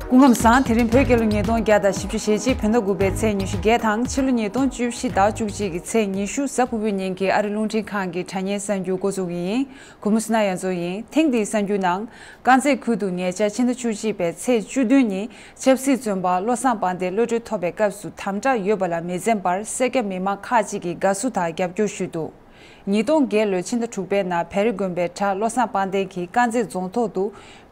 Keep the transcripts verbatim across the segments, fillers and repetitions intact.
སྐུ་ཁམས་བཟང་། དེ་རིང་བོད་རྒྱལ་ལོ་ཉིས་སྟོང་བརྒྱ་དང་བཞི་བཅུ་ཞེ་གཅིག་བོད་ཟླ་དགུ་པའི་ཚེས་ཉི་ཤུ་བརྒྱད་དང་ཕྱི་ལོ་ཉིས་སྟོང་བཅུ་བཞི་ཟླ་བཅུ་གཅིག་གི་ཚེས་ཉི་ཤུ་གཟའ་ཕུར་བུའི་ཉིན་གྱི་ཨ་རི་རླུང་འཕྲིན་ཁང་གི་དྲ་བརྙན་གསར་འགྱུར་འགོ་འཛུགས་ཡིན། གུས་མོ་སི་ན་ཡ་མཚོ་ཡིན། ཐེངས་འདིའི་གསར་འགྱུར་ནང་། དཀར་མཛེས་ཁུལ་དུ་ཉེ་ཆར་ཕྱི་ཟླ་བཅུ་གཅིག་པའི་ཚེས་བཅུ་བདུན་ཉིན་ཆབ་སྲིད་བཙོན་པ་བློ་བཟང་དཔལ་ལྡན་གློད་གྲོལ་ཐོབ་པའི་སྐབས་སུ་དམ་དྲག་ཡོད་པ་ལ་མི་འཛེམ་པར་སེར་སྐྱ་མི་མང་ཁག་ཅིག་གིས་དགའ་བསུ་དང་རྒྱབ་སྐྱོར་ཞུས་འདུག་ཉིས་སྟོང་བརྒྱད་ལོའི་ཕྱི་ཟླ་དྲུག་པའི་ནང་བལ་རི་དགོན་པའི་གྲྭ་བློ་བཟང་དཔལ་ལྡན་གྱིས་དཀར་མཛེས་རྫོང་ཐོག་ཏུ་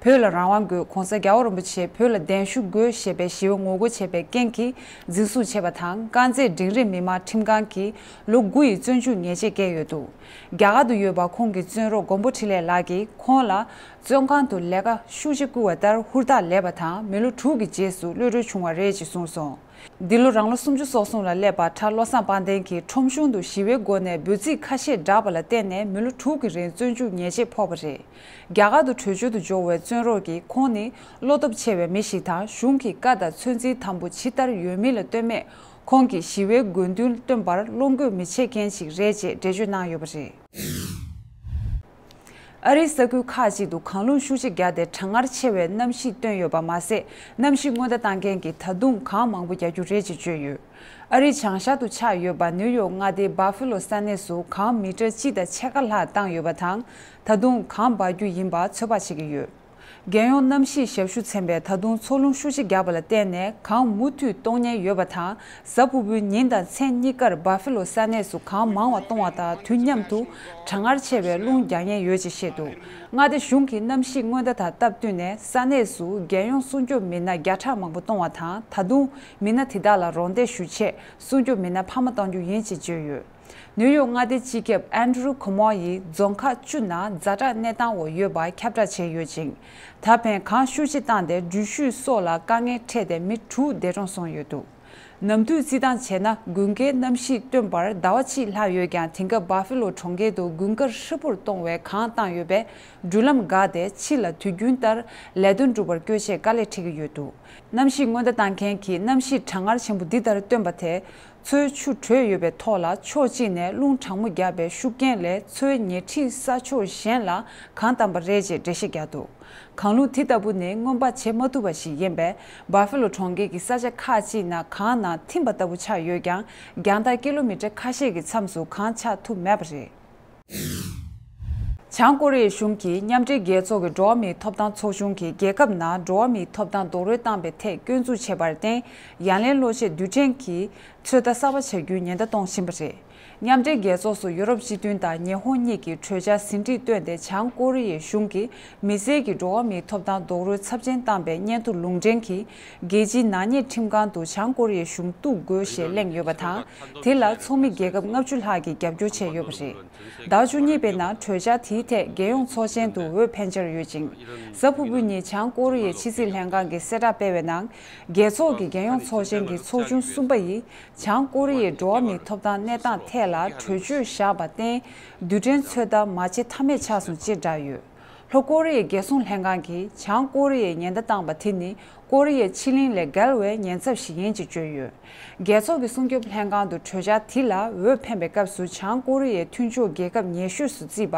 བོད་ལ་རང་དབང་དགོས། ༸གོང་ས་རྒྱལ་བ་རིན་པོ་ཆེ་བོད་ལ་གདན་ཞུ་དགོས་ཞེས་པའི་ཞི་བའི་ངོ་རྒོལ་བྱས་པའི་རྐྱེན་གྱིས་འཛིན་བཟུང་བྱས་པ་དང་། དཀར་མཛེས་འབྲིང་རིམ་མི་དམངས་ཁྲིམས་ཁང་གིས་ལོ་དགུ་ཡི་བཙོན་འཇུག་ཉེས་ཆད་བཀལ་ཡོད་འདུག་རྒྱ་གར་དུ་ཡོད་པ་ཁོང་གི་བཙོན་རོགས་མགོན་པོ་འཕྲིན་ལས་ལགས་ཀྱིས་ཁོང་ལ་བཙོན་ཁང་དུ་ལས་ཀ་ཤུགས་ཆེ་བསྐུལ་བ་ལྟར་ཧུར་ཐག་ལས་པ་དང་། མི་ལོ་དྲུག་གི་རྗེས་སུ་གློད་གྲོལ་བྱུང་བ་རེད་ཅེས་གསུངས་སོང་། འདི་ལོ་རང་ལོ་སུམ་ཅུ་སོ་གསུམ་ལ་སླེབས་པ་གྲྭ་བློ་བཟང་དཔལ་ལྡན་གྱིས་ཁྲོམ་གཞུང་དུ་ཞི་བའི་སྒོ་ནས་འབོད་ཚིག་ཁ་ཤས་བསྒྲགས་པ་ལ་བརྟེན་ནས་མི་ལོ་དྲུག་གི་རིང་བཙོན་འཇུག་ཉེས་ཆད་ཕོག་པ་རེད། རྒྱ་གར་དུ་བྲོས་བྱོལ་དུ་འབྱོར་བའི་བཙོན་རོགས་ཀྱིས་ཁོང་ནི་བློ་སྟོབས་ཆེ་བའི་མི་ཞིག་དང་། གཞུང་གི་བཀའ་དང་ཚོད་འཛིན་དམ་པོ་ཇི་ལྟར་ཡོད་མིན་ལ་ལྟོས་མེད་ཁོང་གིས་ཞི་བའི་དགོས་འདུན་བཏོན་པར་བློ་འགྱོད་མི་བྱེད་མཁན་ཞིག་རེད་ཅེས་འགྲེལ་བརྗོད་གནང་ཡོད་པ་རེད། ཨ་རིའི་ས་ཁུལ་ཁག་ཅིག་ཏུ་གངས་རླུང་ཤུགས་ཆེ་བརྒྱབ་སྟེ་གྲང་ངར་ཆེ་བའི་གནམ་གཤིས་བཏོན་ཡོད་པ་མ་ཟད། གནམ་གཤིས་སྔོན་བརྡ་བཏང་མཁན་གྱིས་ད་དུང་གངས་མང་པོ་རྒྱག་རྒྱུ་རེད་ཅེས་བརྗོད་ཡོད། ཨ་རིའི་བྱང་ཤར་དུ་ཆགས་ཡོད་པ་ནིའུ་ཡོག་མངའ་སྡེའི་བྷ་ཕི་ལོ་ས་གནས་སུ་གངས་མི་ཊར་གཅིག་དང་ཕྱེད་ཀ་ལྷག་བཏང་ཡོད་པ་དང་། ད་དུང་གངས་འབབ་རྒྱུ་ཡིན་པ་ཚོད་དཔག་བྱེད་ཀྱི་ཡོད། རྒྱལ་ཡོངས་གནམ་གཤིས་ཞབས་ཞུ་ཚན་པས་ད་དུང་མཚོ་རླུང་ཤུགས་ཆེ་བརྒྱབ་པ་ལ་བརྟེན་ནས་གངས་མུ་མཐུད་གཏོང་ཉེན་ཡོད་པ་དང་། གཟའ་ཕུར་བུའི་ཉིན་དང་མཚན་གཉིས་ཀར་བྷ་ཕི་ལོ་ས་གནས་སུ་གངས་མང་བ་གཏོང་བ་དང་། དུས་མཉམ་དུ་གྲང་ངར་ཆེ་བའི་རླུང་རྒྱག་ཉེན་ཡོད་ཅེས་བཤད་འདུག་མངའ་སྡེ་གཞུང་གིས་གནམ་གཤིས་སྔོན་བརྡ་དང་སྟབས་བསྟུན་ནས་ས་གནས་སུ་རྒྱལ་ཡོངས་སྲུང་སྐྱོབ་མི་སྣ་བརྒྱ་ཕྲག་མང་པོ་གཏོང་བ་དང་། ད་དུང་མི་སྣ་དེ་དག་ལ་རོགས་འདེགས་ཞུ་ཆེད་སྲུང་སྐྱོབ་མི་སྣ་འཕར་མ་གཏོང་རྒྱུ་ཡིན་ཅེས་བརྗོད་ཡོད། ནིའུ་ཡོག་མངའ་སྡེའི་སྤྱི་ཁྱབ་ཨན་ཌྲུ་ཁོ་མོ་ཡིས་རྫོང་ཁག་བཅུ་ནང་ཛ་དྲག་གནས་སྟངས་འོག་ཡོད་པ་ཁྱབ་བསྒྲགས་བྱས་ཡོད་ཅིང་། ད་ཕན་གངས་ཤུགས་ཆེ་བཏང་སྟེ་འགྲུལ་བཞུད་སོགས་ལ་དཀའ་ངལ་འཕྲད་དེ་མི་དྲུག་འདས་གྲོངས་སོང་ཡོད་འདུག་ནམ་དུས་རྩིས་སྟངས་བྱས་ན། དགུན་ཁའི་གནམ་གཤིས་སྟོན་པར་ཟླ་བ་གཅིག་ལྷག་ཡོད་ཀྱང་། དེང་སྐབས་བྷ་ཕི་ལོ་གྲོང་ཁྱེར་དུ་དགུན་ཁར་ཧྲིལ་པོར་གཏོང་བའི་གངས་བཏང་ཡོད་པས། འགྲུལ་ལམ་འགག་སྟེ་ཕྱི་ལ་དུས་རྒྱུན་ལྟར་ལས་དོན་སྒྲུབ་པར་བསྐྱོད་ཆེད་དཀའ་ལས་འཕྲད་ཀྱི་ཡོད་འདུག་གནམ་གཤིས་སྔོན་བརྡ་བཏང་མཁན་གྱིས་གནམ་གཤིས་གྲང་ངར་ཆེན་པོ་འདི་ལྟར་སྟོན་པ་དེ། མཚོའི་ཆུ་དྲོས་ཡོད་པའི་ཐོག་ལ་ཕྱོགས་གཅིག་ནས་རླུང་གྲང་མོ་བརྒྱབ་པའི་ཤུགས་རྐྱེན་ལས། མཚོའི་ཉེ་འཁྲིས་ས་ཕྱོགས་གཞན་ལ་གངས་བཏང་པ་རེད་ཅེས་འགྲེལ་བཤད་བརྒྱབ་འདུག་གངས་རླུང་དེ་ལྟ་བུ་ནི་སྔོན་དཔག་བྱེད་མ་ཐུབ་པ་ཞིག་ཡིན་པས། བྷ་ཕི་ལོ་གྲོང་ཁྱེར་གྱི་ས་ཆ་ཁག་ཅིག་ནང་གངས་ནང་ཐིམ་པ་ལྟ་བུ་ཆགས་ཡོད་ཀྱང་། རྒྱང་ཐག་ཀི་ལོ་མི་ཊར་ཁ་ཤས་ཀྱི་མཚམས་སུ་གངས་ཆགས་ཐུབ་མེད་པ་རེད། བྱང་ཀོ་རི་ཡའི་གཞུང་གིས་མཉམ་འབྲེལ་རྒྱལ་ཚོགས་ཀྱི་འགྲོ་བ་མིའི་ཐོབ་ཐང་ཚོགས་ཆུང་གིས་རྒྱལ་ཁབ་ནང་འགྲོ་བ་མིའི་ཐོབ་ཐང་རྡོག་རོལ་བཏང་པའི་ཐད་སྐྱོན་འཛུགས་བྱས་པར་བརྟེན། ཡ་ལན་གློག་ཆས་རྡུལ་ཕྲན་གྱི་ཚོད་ལྟ་གསར་པ་བྱ་རྒྱུའི་ཉེན་བརྡ་གཏོང་བཞིན་པ་རེད། མཉམ་འབྲེལ་རྒྱལ་ཚོགས་སུ་ཡོ་རོབ་སྤྱི་མཐུན་དང་ཉི་ཧོང་གཉིས་ཀྱིས་གྲོས་འཆར་ཟིན་བྲིས་བཏོན་ཏེ། བྱང་ཀོ་རི་ཡའི་གཞུང་གིས་མི་སེར་གྱི་འགྲོ་བ་མིའི་ཐོབ་ཐང་རྡོག་རོལ་ཚབས་ཆེན་བཏང་པའི་སྙན་ཐོ་ལུང་འདྲེན་གྱིས་རྒྱལ་སྤྱིའི་ནག་ཉེས་ཁྲིམས་ཁང་དུ་བྱང་ཀོ་རི་ཡའི་གཞུང་གཏུག་དགོས་ཞེས་གླེང་ཡོད་པ་དང་། དེ་ལ་ཚོགས་མི་རྒྱལ་ཁབ་ལྔ་བཅུ་ལྷག་གིས་རྒྱབ་སྐྱོར་བྱས་ཡོད་པ་རེད། ཟླ་བ་བཅུ་གཉིས་པའི་ནང་གྲོས་འཆར་དེའི་ཐད་རྒྱལ་ཡོངས་ཚོགས་ཆེན་དུ་འོས་འཕེན་འཆར་ཡོད་ཅིང་། གཟའ་ཕུར་བུ་ཉིན་བྱང་ཀོ་རི་ཡའི་ཕྱི་སྲིད་ལྷན་ཁང་གིས་གསལ་བསྒྲགས་སྤེལ་བའི་ནང་། རྒྱལ་ཚོགས་ཀྱི་རྒྱལ་ཡོངས་ཚོགས་ཆེན་གྱི་ཚོགས་ཆུང་གསུམ་པ་ཡིས། བྱང་ཀོ་རི་ཡའི་འགྲོ་བ་མིའི་ཐོབ་ཐང་གནས་སྟངས་ཐད་ལ་གྲོས་ཆོད་བཞག་པར་བརྟེན། རྡུལ་ཕྲན་ཚོད་ལྟ་མ་བྱེད་ཐབས་མེད་ཆགས་སོང་ཅེས་བསྒྲགས་ཡོད། ལྷོ་ཀོ་རི་ཡའི་རྒྱལ་སྲུང་ལྷན་ཁང་གིས་བྱང་ཀོ་རི་ཡས་ཉེན་བརྡ་བཏང་པ་དེ་ནི་ཀོ་རི་ཡའི་ཕྱེད་གླིང་ལས་བརྒལ་བའི་ཉེན་ཚབས་ཤིག་ཡིན་ཅེས་བརྗོད་ཡོད། རྒྱལ་ཚོགས་ཀྱི་སྲུང་སྐྱོབ་ལྷན་ཁང་དུ་གྲོས་འཆར་དེ་ལ་འོས་འཕེན་པའི་སྐབས་སུ། བྱང་ཀོ་རི་ཡའི་མཐུན་ཕྱོགས་རྒྱལ་ཁབ་ཉེ་ཤོས་སུ་བརྩིས་པ་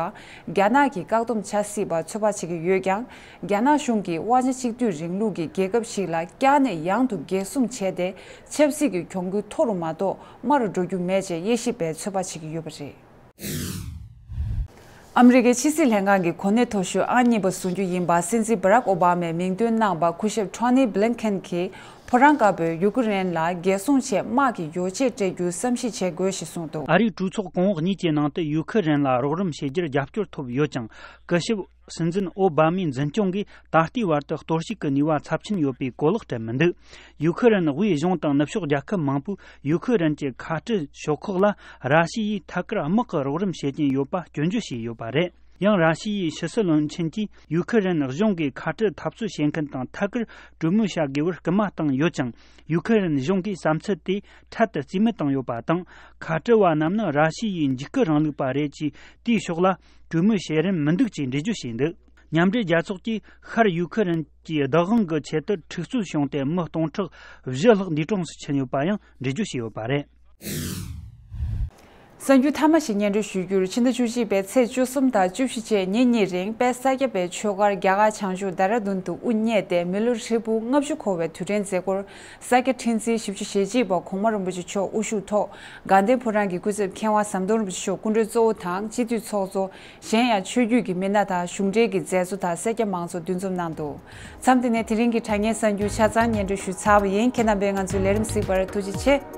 རྒྱ་ནག་གིས་བཀག་སྡོམ་བྱ་སྲིད་པ་ཚོད་དཔག་བྱེད་ཀྱི་ཡོད་ཀྱང་། རྒྱ་ནག་གཞུང་གིས་དབང་ཆ་གཅིག་སྡུད་རིང་ལུགས་ཀྱི་རྒྱལ་ཁབ་ཞིག་ལ་བསྐྱར་ནས་ཡང་དུ་རྒྱལ་བཟུང་བྱས་ཏེ། ཆབ་སྲིད་ཀྱི་གྱོང་གུན་མཐོ་རུ་མ་གཏོགས་དམའ་རུ་འགྲོ་རྒྱུ་མེད་ཅེས་དབྱེ་ཞིབ་པས་ཚོད་དཔག་བྱེད་ཀྱི་ཡོད་པ་རེད། ཨ་མི་རི་ཀའི་ཕྱི་སྲིད་ལྷན་ཁང་གི་གོ་གནས་མཐོ་ཤོས་ཨང་གཉིས་པ་བཟུང་རྒྱུ་ཡིན་པ་སྲིད་འཛིན་བྷ་རག་ཨོ་བྷ་མས་མིང་འདོན་གནང་པ་སྐུ་ཞབས་ཊོ་ནི་བྷི་ལིན་ཁེན་གྱིས། ཕོ་བྲང་དཀར་པོས་ཡུ་ཁུ་རེན་ལ་རྒྱལ་སྲུང་ཆེད་དམག་གི་ཡོ་བྱད་སྤྲད་རྒྱུ་བསམ་གཞིག་བྱེད་དགོས་ཞེས་གསུངས་འདུག་ཨ་རིའི་གྲོས་ཚོགས་གོང་འོག་གཉིས་ཀྱི་ནང་དུ་ཡུ་ཁུ་རེན་ལ་རོགས་རམ་བྱེད་རྒྱུར་རྒྱབ་སྐྱོར་ཐོབ་ཡོད་ཀྱང་། སྐུ་ཞབས་སྲིད་འཛིན་ཨོ་བྷ་མའི་འཛིན་སྐྱོང་གིས་ད་ལྟའི་བར་དུ་གཏོར་བཤིག་གི་ནུས་པ་ཚབས་ཆེན་ཡོད་པའི་གོ་ལོག་སྤྲད་མི་འདུག་ཡུ་ཁུ་རེན་དབུས་གཞུང་དང་ནུབ་ཕྱོགས་རྒྱལ་ཁབ་མང་པོས་ཡུ་ཁུ་རེན་གྱི་ཁ་བྲལ་ཤོག་ཁག་ལ་ར་ཤི་ཡས་ཐད་ཀར་དམག་གི་རོགས་རམ་བྱེད་ཀྱིན་ཡོད་པ་སྐྱོན་བརྗོད་བྱས་ཡོད་པ་རེད། ཡང་ར་ཤི་ཡའི་ཕྱི་སྲིད་བློན་ཆེན་གྱིས་ཡུ་ཁུ་རེན་གཞུང་གིས་ཁ་བྲལ་འཐབ་རྩོད་བྱེད་མཁན་དང་ཐད་ཀར་གྲོས་མོལ་བྱ་དགོས་པར་སྐུལ་མ་བཏང་ཡོད་ཀྱང་། ཡུ་ཁུ་རེན་གཞུང་གིས་བསམ་ཚུལ་དེ་འཕྲལ་དུ་རྩིས་མེད་བཏང་ཡོད་པ་དང་། ཁ་བྲལ་བ་རྣམས་ནི་ར་ཤི་ཡའི་འཇིགས་སྐུལ་རིང་ལུགས་པ་རེད་ཅེས་དེའི་ཕྱོགས་ལ་གྲོས་མོལ་བྱེད་རིན་མི་འདུག་ཅེས་འགྲེལ་བརྗོད་བྱས་འདུག་མཉམ་འབྲེལ་རྒྱལ་ཚོགས་ཀྱིས་ཤར་ཡུ་ཁུ་རེན་གྱི་བདག་དབང་གི་ཆེད་དུ་འཁྲུག་རྩོད་བྱུང་སྟེ་མི་སྟོང་ཕྲག་བཞི་ལྷག་འདས་གྲོངས་སུ་ཕྱིན་ཡོད་པ་ཡང་འགྲེལ་བརྗོད་བྱས་ཡོད་པ་རེད། གསར་འགྱུར་མཐའ་མ་ཞིག་སྙན་སྒྲོན་ཞུ་རྒྱུར། ཕྱི་ཟླ་བཅུ་གཅིག་པའི་ཚེས་བཅུ་གསུམ་དང་བཅུ་བཞི་བཅས་ཉིན་གཉིས་རིང་དཔལ་ས་སྐྱ་པའི་ཆོས་སྒར་རྒྱ་གར་བྱང་ཕྱོགས་དྷ་ར་དུན་དུ་དབུ་བརྙེས་ཏེ། མི་ལོ་ཧྲིལ་པོ་ལྔ་བཅུ་འཁོར་བའི་དུས་དྲན་མཛད་སྒོར་ས་སྐྱ་ཁྲི་འཛིན་བཞི་བཅུ་ཞེ་གཅིག་པ་གོང་མ་རིན་པོ་ཆེ་མཆོག་དབུ་བཞུགས་ཐོག་དགའ་ལྡན་ཕོ་བྲང་གི་སྐུ་ཚབ་མཁས་དབང་ཟམ་གདོང་རིན་པོ་ཆེ་མཆོག་སྐུ་མགྲོན་གཙོ་བོ་དང་སྤྱི་འཐུས་ཚོགས་གཙོ། གཞན་ཡང་ཆོས་བརྒྱུད་ཀྱི་མི་སྣ་དང་གཞུང་འབྲེལ་གྱི་མཛད་གཙོ་དང་སེར་སྐྱ་མང་ཚོགས་འདུ་འཛོམས་གནང་འདུག་མཚམས་འདི་ནས་དེ་རིང་གི་དྲ་བརྙན་གསར་འགྱུར་ཆ་ཚང་སྙན་སྒྲོན་ཞུས་ཚར་བ་ཡིན། ཁྱེད་རྣམ་པས་ང་ཚོའི་ལས་རིམ་གཟིགས་པར་ཐུགས་རྗེ་ཆེ།